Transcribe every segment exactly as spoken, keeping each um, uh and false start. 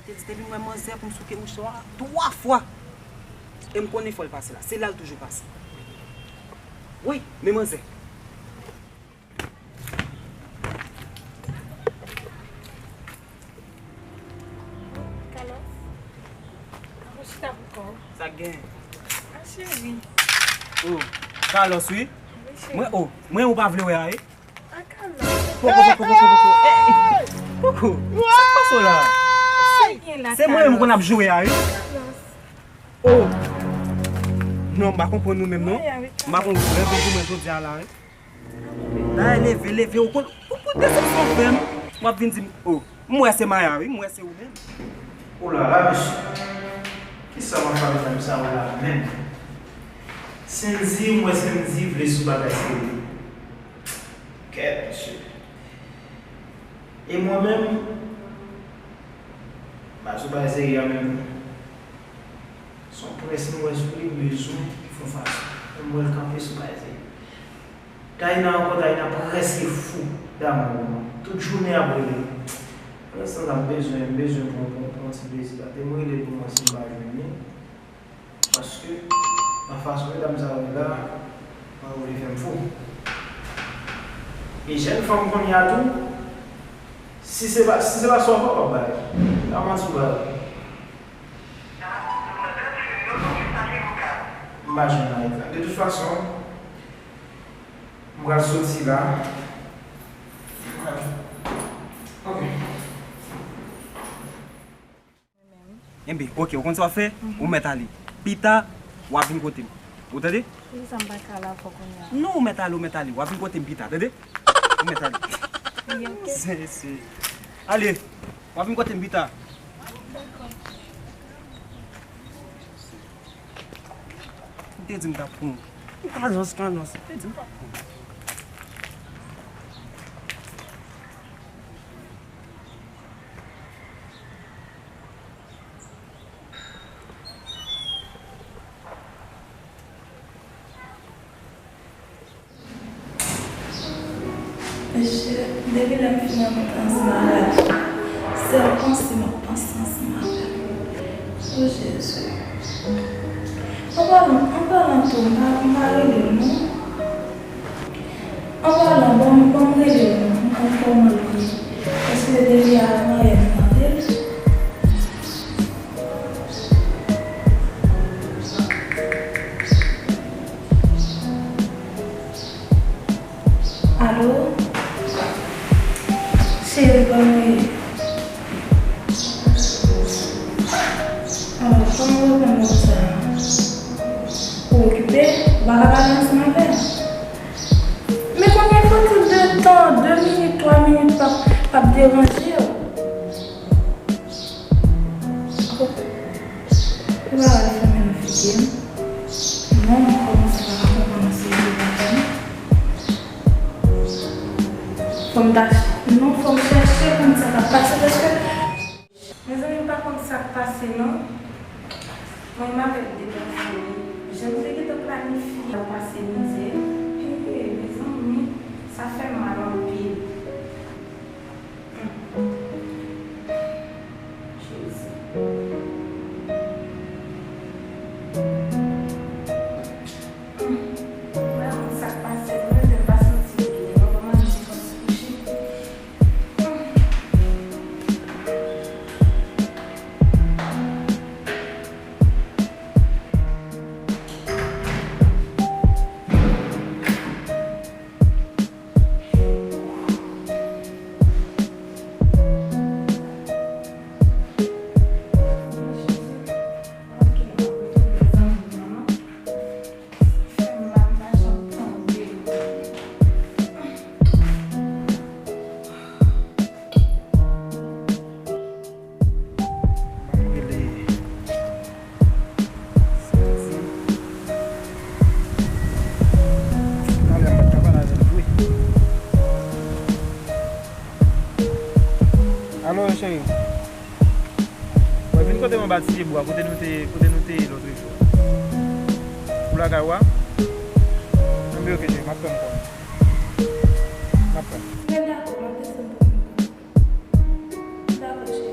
Te di depi m wè manzè pou m souke mouchwa a twa fwa. E m konnen fò l pase la. Se la l toujou pase. Wi, men manzè. Carlos, ou chita pou kò w. Sa k gen? A cheri. Oh, Carlos, wi. Wi, cheri. Mwen, oh, mwen ou pa vle wè a, wi. A Carlos. Poko, poko, poko, poko. Eh, eh. Poko. Sa k pase w la? Sa k gen la, Carlos? Se mwen menm konn ap joure a, wi. Carlos. Oh! Non, m pa konprann nou menm, non. M pa konn rèv ou jwenn jodi a la, wi. Dayè, leve, leve, ou konn, ou konn desepsyon w fè m. W ap vin di m, oh, m wè se Maya, wi, m wè se ou menm. Oh la la, mesye. Kisa m ap fè avèk nèg sa yo la menm? Sendy, m wè Sendy vle sou bagay serye. Kèt, mesye. E mwen menm, m pa sou bagay serye a menm. Se yon prens m wè sou li, m bezwen fè yon fason pou m wè l kanpe sou bagay serye. Taina ankò, Taina prèske fou damou pou mwen. Tout jounen ap rele. Pandan se tan, m bezwen, m bezwen pran, pran, pran ti plezi. Gade m rele pou mwen si m pa jwenn li. Paske, nan fason medam sa yo ye la, mwen yo vle fè m fou. E jèn fanm kounye a tou, si se pa, si se pa sa w fè, w p ap bay. Pa manti w bay. M pa jwenn la. De tout fason, m pral soti la. Ok. Enben, ok, ou konn sa w ap fè? Ou mèt ale. Pita, w ap vin kote m. Ou tande? Poukisa m pa ka la avè w kounye a? Non, ou mèt ale, ou mèt ale. W ap vin kote m pita, tande? Ou mèt ale. Wi, ok. Se, se. Ale, w ap vin kote m pita. Dakò. M te di m t ap pran w. Ou Carlos, Carlos. M te di m t ap pran w. Mesye, depi lè m fin antre nan zmarad, sèl panse m ap panse ansanm avè l. O Jezi. An palan, an palan tou, m pa, m pa rele l non. An palan, ban m, ban m rele l non, m konn kòman l ye. Paske depi avan yè m tande l. Alo? Cheri, kòman w ye? Oh, kòman w reponn konsa? Ou okipe? Ou pa ka pale ansanm avè m? Men konbyen fwa de tan, de minit, twa minit p ap, p ap deranje w? Ou pa wè l fèmen nan figi m? Non, m kòmanse pa ka konprann yon seri de bagay. Fò m ta, non, fò m chèche konn sa k ap pase, paske, mezanmi, m pa konn sa k pase, non. Mwen, m avèk de bèlfanmi, jan m te gentan planifye, ap pase mizè. Hey, mezanmi, sa fè m mal anpil. Jezi. Mwen, sa k pase, mwen, m pa santi byen. Mwen, kòman m di fòs kouche. Ban m rele Sandy. Talè m pa t ka pale avè l vre. Alo, cheri. Mwen vin kote mwen ba ti bwa, kote nou te, kote nou te ye lòt jou. Ou lakay ou a? Enben, ok, cheri, m ap tann kò m. M ap tann. Mwen dakò, m ap desann pou mwen. Dakò, cheri.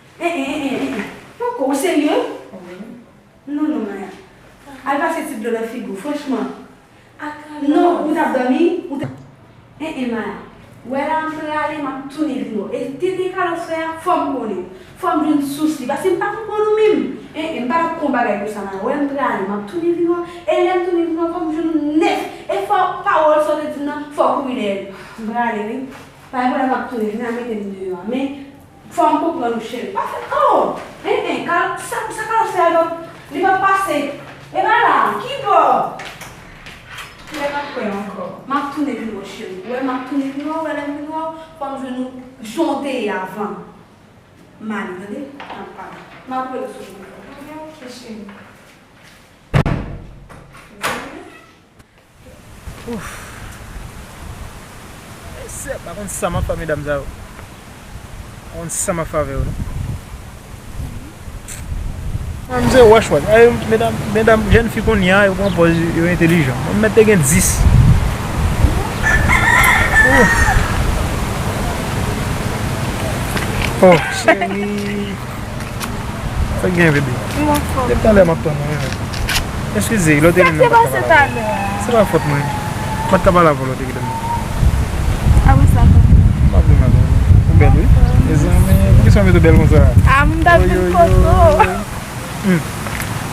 En, en, en, en, en. Poko, ou serye? Wi. Non, non, Maya. Al pase ti dlo nan figi w, franchman. Non, ou t ap dòmi, ou t ap. En, en, Maya. Wè la, m prale, m ap tounen vin wè w. E tenten Carlos fè a, fò m konnen. Fò m jwenn sous li, paske m pa konprann ou menm. En, en, m pa t ap fè yon bagay konsa, Maya. Wè m prale, m ap tounen vin wè w. E lè m tounen vin wè w, fò m jwenn ou nèf. E fò pawòl sa w te di m nan, fò w kouri dèyè l. M prale, wi. Pa gen pwoblèm, m ap tounen vin, al mete m deyò a. Men, fò m konprann ou, cheri. Pa fè, oh! En, en, ka, sa, sa Carlos fè a, li p ap, li p ap pase. E pa la, ki bò? Lè m ap kwè ankò. M ap tounen vin wè w, cheri. Wè, m ap tounen vin wè w, wè lè m vin wè w, fò m jwenn ou jan w te ye avan. M ale, tande? N ap pale. M ap rele w sou telefòn. Ok, cheri. Ouf. Mesye, pa konn sa m ap fè medam sa yo. Pa konn sa m ap fè avè yo, non. Mwen, m se wòch wòch. Ay, medam, medam, jèn fi kounye a, yo pran pòz yo entelijan. Mwen, m mèt te gen dis. Ouf. Oh, cheri. Sa k gen, bebe? M anfòm. Depi talè m ap tann ou, wi. Eskize, lè w te gen nan m pa t ka pale avè w. Se pa fòt mwen. M pa t ka pale avè w lè w te kite m. Apre sa, kòman? M pa vle mal, non. Ou bèl, wi. Mezanmi, poukisa w mete w bèl konsa? Ah, m t ap vin kote w. Hmm.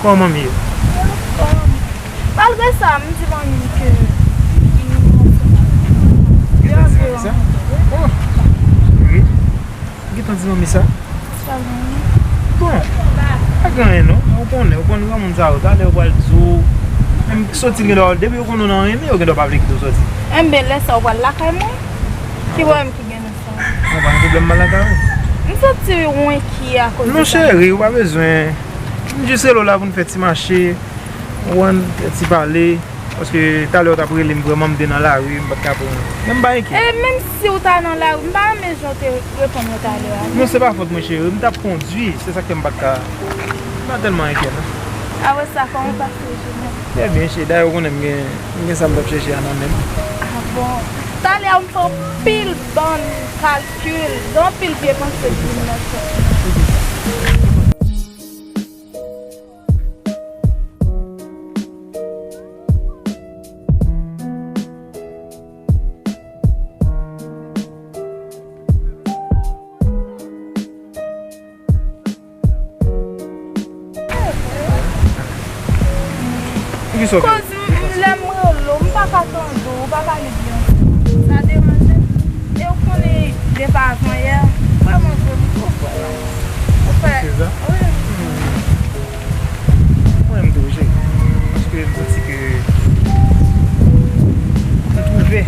Kòman manmi ye? Anfòm. Malgre sa, m di manmi ke m anfòm. Li pa vle rankontre. Oh. Wi. Ou gentan di manmi sa? Sa manmi. Bon, pa gen anyen non. Ou konnen, ou konn granmoun sa yo. Talè yo pral di w, menm soti l gen dwa, depi yo konnen w nan renmen, yo gen dwa pa vle kite w soti. Enben, lè sa ou pral lakay mwen? Ki pwoblèm ki gen nan sa? Mwen pa gen pwoblèm, m al lakay ou. M santi w enkyè akoz de sa. Non, cheri, ou pa bezwen. M jis rele w la pou n fè ti mache, ou konprann, fè ti pale. Paske talè ou t ap rele m, vrèman m te nan lari, m pa t ka pran. Men m pa enkyè. E menm si w ta nan lari, m pa renmen jan w te reponn mwen talè a. Non, se pa fòt mwen, cheri. M t ap kondui, se sa k fè m pa t ka. M pa tèlman enkyè, non. Apre sa, kòman w pase jounen? Trè byen, cheri. Dayè, ou konnen m gen, m gen sa m t ap chèche a nan men m. Ah bon? Talè a, m fè anpil bann kalkil, gen anpil vye panse k vin nan tèt mwen. Poukisa w fè? Koz m, lè m rele w, m pa ka tande w, ou pa pale byen. Sa deranje m. E w konnen, depi avan yè, vrèman vre, m twò fè la. Ou fè. Se sa? Wi. Mwen menm tou, cheri. Paske m santi ke m twouve.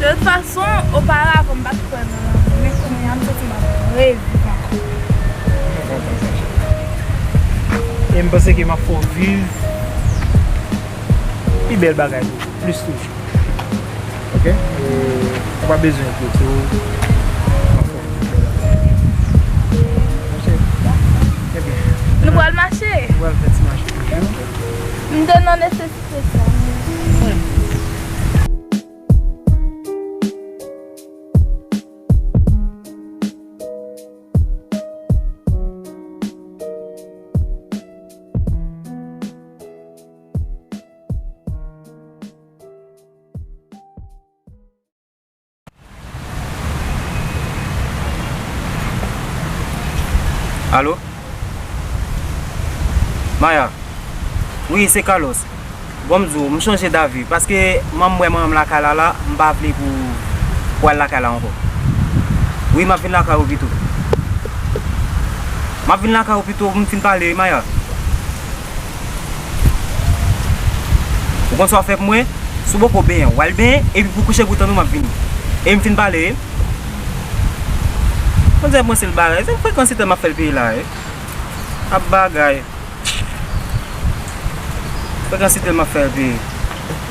De tout fason, oparavan, m pa t kwè nan lanmou, men kounye a, m santi m ap reviv ankò. Mwen kontan sa, cheri. E m panse ke m ap fè w viv pi bèl bagay toujou, plis toujou. Ok? E ou pa bezwen enkyete w. Mache. Ebyen. Nou pral mache. Nou pral fè ti mache toujou. M te nan nesesite sa. Wi. Alo? Maya? Wi, se Carlos. Bon, m di w, m chanje davi, paske manman m wè manman m lakay la, la, m pa vle pou, pou al lakay la ankò. Wi, m ap vin lakay ou pito. M ap vin lakay ou pito pou m fin pale, wi, Maya. Ou konn sa w fè pou mwen? Si w poko benyen, w al benyen, epi pou kouche pou tann ou, m ap vini. E m fin pale, wi. Konn sa mwen se l bagay, se frekansite m ap fè l peye la, wi. Ap bagay. Frekansite m ap fè l peye.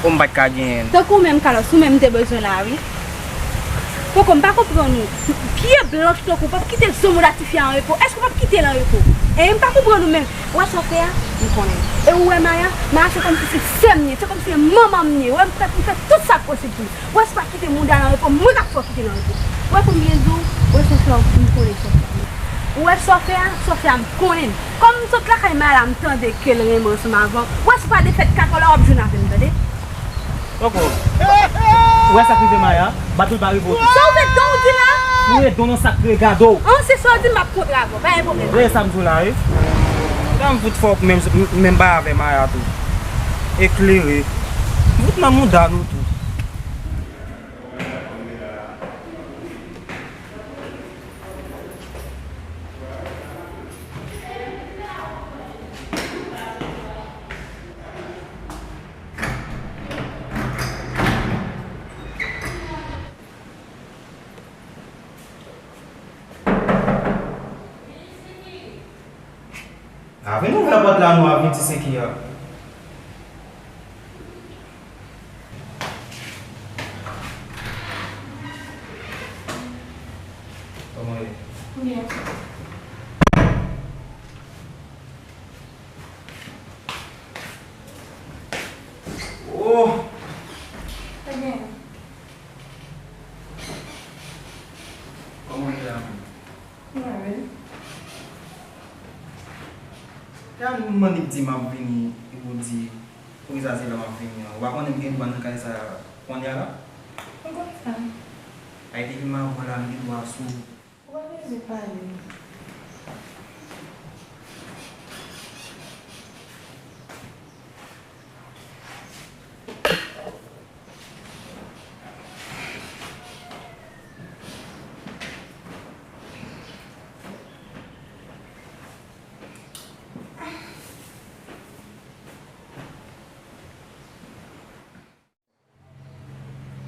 Pou m pa t ka genyen l. Tankou w menm, Carlos, ou menm m te bezwen la, wi. Poko, m pa konprann ou. Pye blanch tankou w p ap kite zo mouda tifi a an repo. Èske w p ap kite l an repo? E m pa konprann ou menm. Ou wè sa w fè a? M konnen. E ou wè Maya? Maya se kòmsi se sè m ye, se kòmsi se manman m ye. Ou wè m fè, m fè tout sa k posib pou li. Ou wè se pa kite mouda l an repo, mwen k ap fè w kite l an repo. Ou wè kòm m byen di w, ou wè sa w fè a, m konnen sa w fè a. Ou wè sa w fè a, sa w fè a, m konnen l. Kòm m sot lakay Maya la, m tande ke l renmen ansanm avè w. Ou wè se pa defèt kaka w la w ap jwenn avè m, tande? Poko. Ou wè sa k rive Maya? Bat ou l pa rive w tou. Sa w met don w di la? Foure don nan sa k regade w. An, se sa w di m ap kontre avè w, pa gen pwoblèm. Tande sa m di w la, wi. Sa m fout fè w menm, menm bagay avè Maya tou. Eklere. Fout nan mouda nou tou. Avè n ouvè pòt la nou ap vin di se ki a. Kòman w ye? Byen. Oh! Sa gen? Kòman w ye la menm? Mwen menm. Kè a m annik di m ap vini, epi w di, poukisa se la m ap vini an? Ou pa konnen m gen dwa nan kay sa a kounye a la? Mwen konn sa. Ay, depi m avè w la, m gen dwa sou. Ou pa bezwen pale.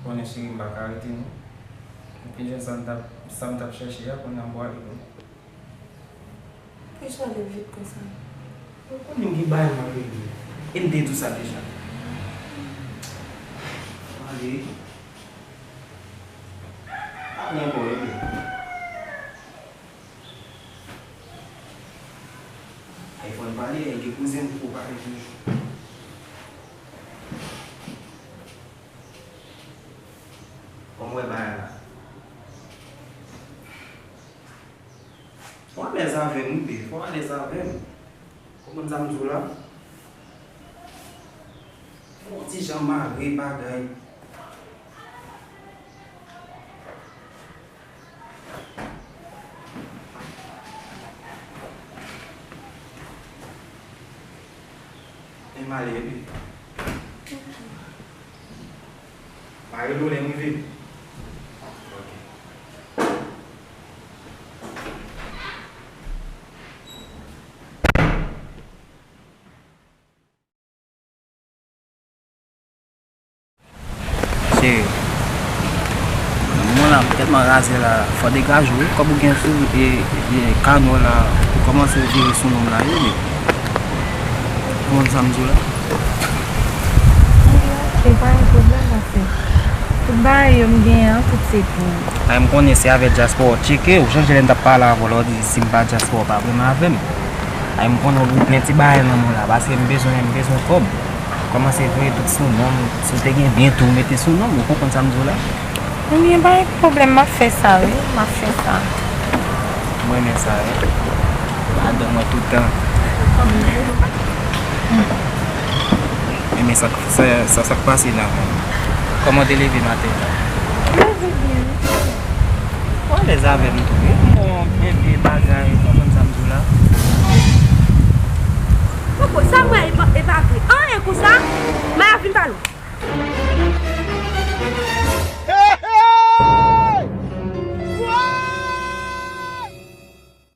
Konnen cheri m pa ka rete non. Epi jan sa m t ap, sa m t ap chèche a, kounye a m pwale non. Poukisa w ale vit konsa? Ou konnen m gen bagay m ap regle. E m te di w sa deja. Ale. Ale ankò, regle. Ay, fò n pale, ay, gen kouzen m poko pale toujou. Kòman w wè bagay la? Fò w alèz avè m, wi, bebe, fò w alèz avè m. Konprann sa m di w la? Fò w ti jan mare bagay. E m ale, wi. M a rele w lè m rive. Ok. Cheri, nan moman la, m tèlman raze la, fò degaje w, wi, kòm ou gen sou, e, e, kano la, ou kòmanse vire sou non m la, wi, wi. Ou konprann sa m di w la? Wi, ok, pa gen pwoblèm, paske tout bagay yo m genyen an, tout se pou ou. Ay, m konnen se avè dyaspò w tcheke, ou chanje lè m t ap pale avè w la, w di si m pa dyaspò w pa vrèman avè m. Ay, m konnen w gen plen ti bagay nan men w la, paske m bezwen, m bezwen kòb. Kòmanse voye tout sou non m, si w te gen byen tou, mete sou non m, ou konprann sa m di w la? Ebyen, pa gen pwoblèm, m ap fè sa, wi, m ap fè sa. Mwen renmen sa, wi. Madanm mwen tout tan. Renmen sa, sa, sa, sa k pase la menm. Kòman w te leve maten an? Leve byen, wi. Ou alèz avè m tou, wi. M bon, bebe, bagay, ou konprann sa m di w la? Sa m wè e pa, e pa vre. Anyen konsa, Maya vin pale.